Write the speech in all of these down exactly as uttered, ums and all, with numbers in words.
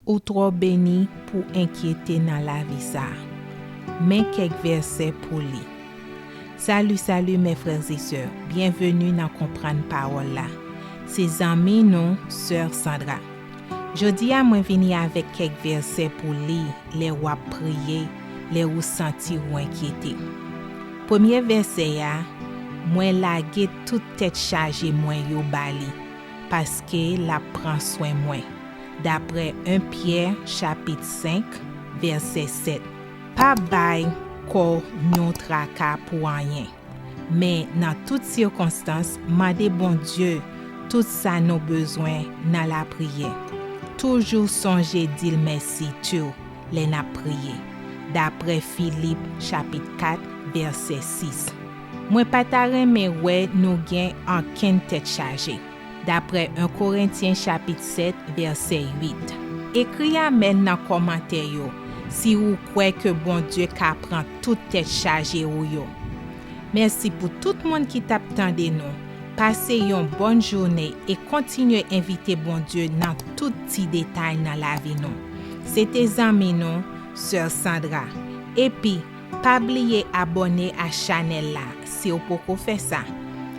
Ou twò beni pou enkyete nan lavi sa a. Men kèk vèsè pou li. Salut, salut mes frères et sœurs, byenveni nan Konprann Pawòl la. Se zanmi nou, Sè Sandra. Jodi a, mwen vini avèk kèk vèsè pou li lè w ap priye, lè ou santi ou enkyete. Premye vèsè a, mwen lage tout tèt chaje mwen yo ba li, paske l ap pran swen mwen. Daprè en Pyè chapit senk, vèsè sèt. Pa bay kò w yon traka pou anyen. Men nan tout sikonstans, mande Bondye tout sa nou bezwen nan lapriyè. Toujou sonje di l mèsi tou lè n ap priye. Daprè Filip chapit kat, vèsè sis. Mwen pa ta renmen wè nou gen ankenn tèt chaje. Daprè en Korentyen chapit sèt, vèsè uit. Ekri amèn nan kòmantè yo si ou kwè ke Bondye ka pran tout tèt chaje ou yo. Mèsi pou tout moun ki t ap tande nou. Pase yon bòn jounen e kontinye envite Bondye nan tout ti detay nan lavi nou. Se te zanmi nou, Sè Sandra. Epi, pa bliye abòne a chanèl la si w poko fè sa.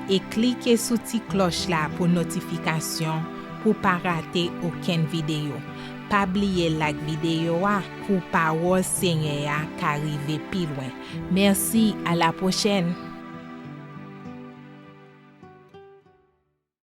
E klike sou ti klòch la pou notifikasyon pou pa rate okenn videyo. Pa bliye like videyo a pou pawòl Senyè a ka rive pi lwen. Mèsi, a la pwochèn!